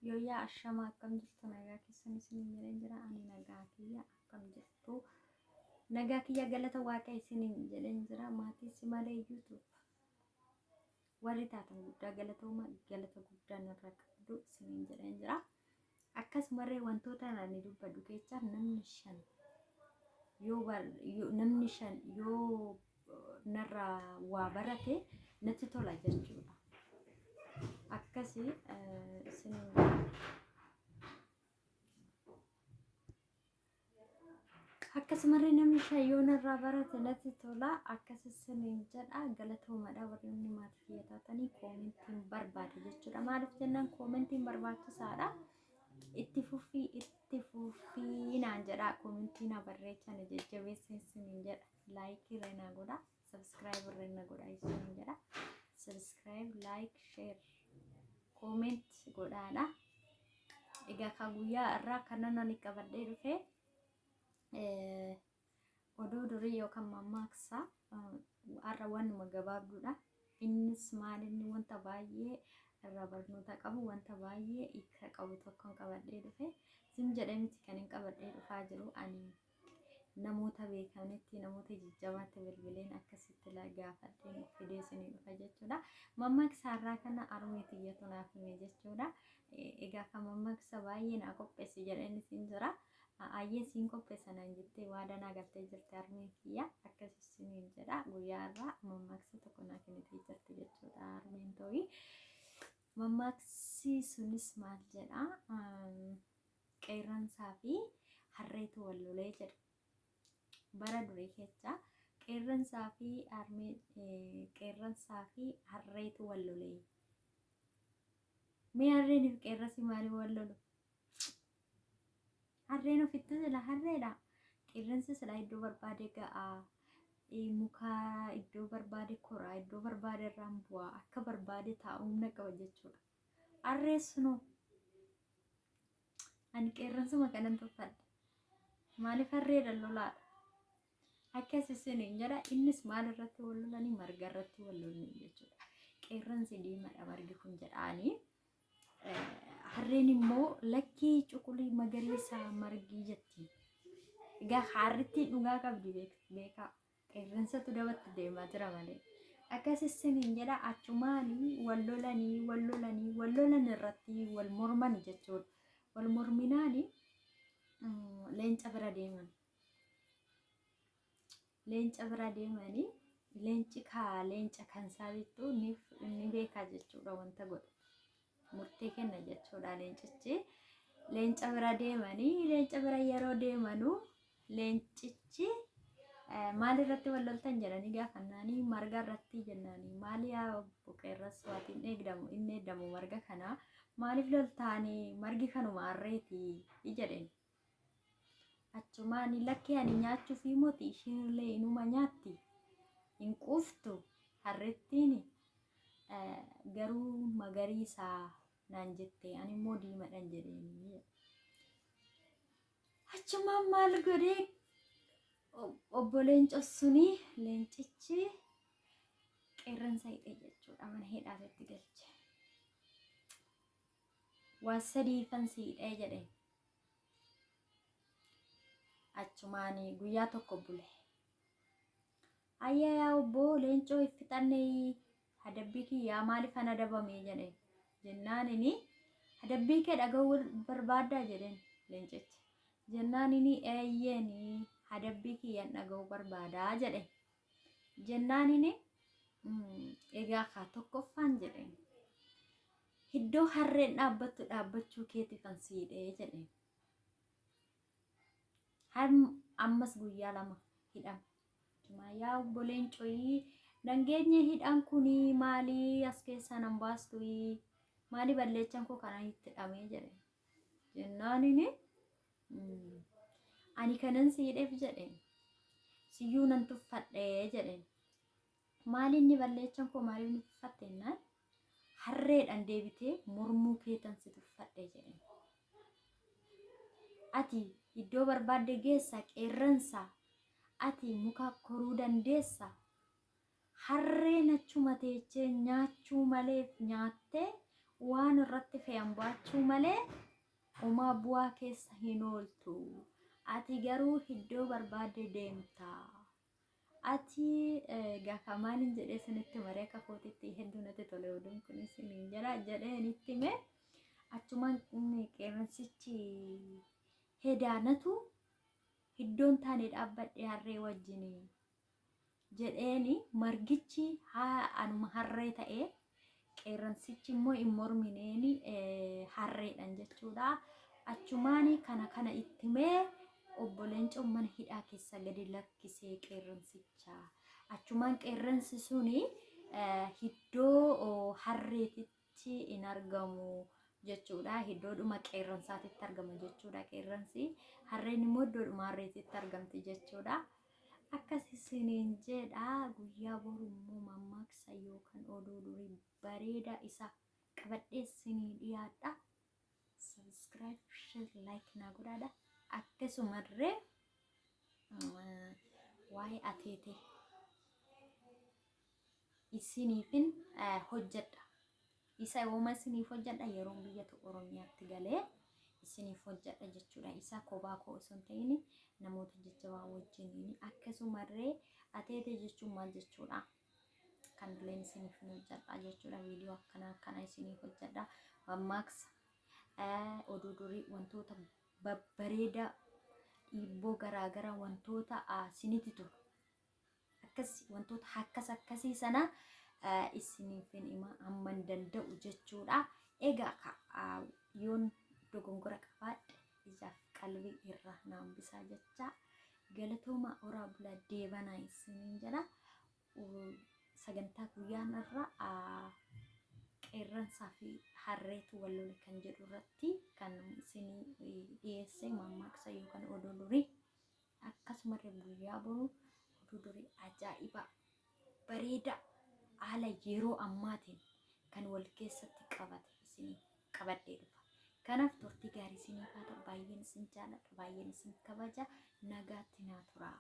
Yooyyaa ashama akkam jirtu nagaa keessan isiniin jedheen jira ani nagaa kiyya akkam jirtu nagaa kiyya galata waaqa isiniin jedheen jira maatii si malee YouTube warri taatan guddaa galatooma galata guddaa narra qabdu isiniin jedheen jira akkasumarree wantoota ani dubbadhu keessaa namni shan yoo namni shan yoo narraa waa barate natti tola jechuudha. Akkasi isin akkasumarree namni shan yoo narraa barate natti tola akkas isiniin jedha galatoomadha warri maatii kiyya taatanii koomentiin barbaada jechuudha. Maaliif jennaan koomentiin barbaachisaadha. Itti fufii itti fufii naan jedha koomentii na barreechaa na jajjabeessa isiniin jedha. Like irra na godha subscribe irra na godha isiniin jedha subscribe like share comment godhaadha egaa ka guyyaa irraa kanan ani qabadhee dhufe oduu durii yookaan mammaaksa har'a waanuma gabaabduudha innis maal inni wanta baay'ee irraa barnoota qabu wanta baay'ee hiika qabu tokkon qabadhee dhufe zim jedhee miti kan hin qabadhee dhufaa jiru ani namoota beekanitti namoota jajjabaatti bilbileen akkasitti gaafadheen fidee isinii dhufa jechuudha. Mammaaksa har'aa kana harmee tiyyatu naaf hime jechuudha. Egaa kan mammaaksa baay'ee naa qopheessi jedheen isin jira. Ayyee siin qopheessa naan jettee waadaa naa galtee jirti harmeen kiyya akkas isiniin jedha. Guyyaa har'aa mammaaksa tokko naa kennitee jirti jechuudha harmeen tooyi. Mammaaksi sunis maal jedha? Qeerransaa fi harreetu wal lolee jedha. Bara durii keessa qeerransaa fi harmee qeerransaa fi harreetu wal lolee. Mee harreen fi qeerransi maaliif wal lolu? Harreen ofitti sila harreedha. Qeerransi sila iddoo barbaade ga'a. Muka iddoo barbaade koraa iddoo barbaade irraan bu'a akka barbaade taa'u humna qaba jechuudha. Harrees sunoo Ani qeerransuma kanan tuffadha. Maaliif harreedha lolaadha. Akkas isiniin jedha innis maal irratti wal lolanii marga irratti wal lolanii jechuudha. Qeerransi diimaadha margi kun jedhaanii. Harreen immoo lakkii cuqulii magariisa margii jetti. Egaa harrittiin dhugaa qabdi beekaa. Qeerransatu dabatti deemaa jira malee. Akkas isiniin jedha achumaanii wal lolanii wal lolanii wal lolan irratti wal morman jechuudha. Wal morminaani leenca bira deeman. Leenca bira deemanii leenci kaa leenca kan isaa bittu ni beekaa jechuudha wanta godhu. Murtee kenna jechuudha leencichi. Leenca bira deemanii leenca bira yeroo deemanuu leencichi maal irratti wal loltan jedhanii gaafannaanii marga irratti jennaanii maali yaa obbo Qeerranso ati hin eegdamu inni eegdamu marga kana maaliif loltaanii margi kanuma harreeti jedheen. Achumaani lakkii ani nyaachuufii moti ishiinillee inuma nyaatti hin quuftu harrettiin garuu magariisa naan jette ani immoo diimadhan jedheenii. Achumaan maal godhee obbo Leencoo suni leencichi qeerransa hidhe jechuudha mana hidhaatti galche. Waa sadiifan si hidhee jedhe. Achumaan guyyaa tokko bule. Ayyaa yaa obbo Leencoo hin fixannee adabbii kiyyaa maaliif an adabame jedhe. Jennaanini adabbii kee dhaga'uu barbaaddaa jedheen leencichi. Jennaanini eeyyeeni adabbii kiyyan dhaga'uu barbaadaa jedhe. Jennaanini egaa kaa tokkoffaan jedheen. Iddoo harreen dhaabbattu dhaabbachuu keetiif an si hidhee jedheen. Ammas guyyaa lama hidhame. Yaa obbo Leencoyii dhangeenye hidhaan kuni maalii as keessaa nan baastuyi maalii balleechan koo kana itti hidhamee jedhe. Jennaanini ani kanan si hidheef jedheen siyyuu nan tuffadhee jedheen. Maali inni balleechan koo maaliif nu tuffatte jennaan harreedhaan deebitee mormuu keetan si tuffadhe jedheen. Ati iddoo barbaadde geessa qeerransa ati muka koruu dandeessa harreen achuma teechee nyaachuu maleef nyaattee Waan irratti fe'an baachuu malee homaa bu'aa keessa hin ooltu. Ati garuu iddoo barbaadde deemta. Ati egaa maalin jedhee isinitti maree akka kootitti hedduu natti tole oduun kun isiniin jedha jedheen itti hime. Achumaan qeerransichi hedaanatu iddoon taane dhaabbadhe harree wajjin jedheeni margichi anuma harree ta'e qeerransichi immoo hin mormineeni harreedhan jechuudha. Achumaan kana kana itti himee obbo Leencoon mana hidhaa keessa gadi lakkisee qeerransicha. Achumaan qeerransi suni iddoo harreetitti hin argamu jechuudha. Iddoodhuma qeerransaatitti argama jechuudha qeerransi. Harreen immoo iddoodhuma harreetitti argamti jechuudha. Akkas isiniin jedha guyyaa boru immoo mammaaksa yookaan oduu durii bareedaa isa qabadhee isinii dhiyaadha. Subscribe, share, like naa godhaadha. Akkasumallee waa'ee ateetee isiniifin hojjedha. Isa yooma isiniif hojjedha yeroon biyya Oromiyaatti galee isiniif hojjedha jechuudha. Isa kophaa koo osoo hin ta'in namoota jajjabaa wajjiniin akkasumallee ateetee jechuun maal jechuudha? Kan illeen isiniif hojjedha jechuudha. Viidiyoo akkana akkana isiniif hojjedha. Mammaaksa, oduu durii, wantoota babbareedaa, dhiibboo garaagaraa wantoota isinitti tolu. Akkas wantoota akkas akkasii sana isiniif hima hamman danda'u jechuudha. Egaa yoon dogongora qabaadhe ijaaf qalbii irraa na hambisaa jecha galatooma horaa bulaa deebanaa isiniin jedha. Sagantaa guyyaan irra qeerransaa fi harreetu wal lole kan jedhu irratti kan isinii dhiyeesse mammaaksa yookaan oduu durii akkasumallee guyyaa boru oduu durii ajaa'ibaa bareedaa haala yeroo ammaatiin kan wal keessatti qabate isinii qabadhee dhufa. Kanaaf turtii gaarii isiniif haa ta'u. Baay'een isin jaalladha. Baay'een isin kabaja. Nagaatti naa turaa.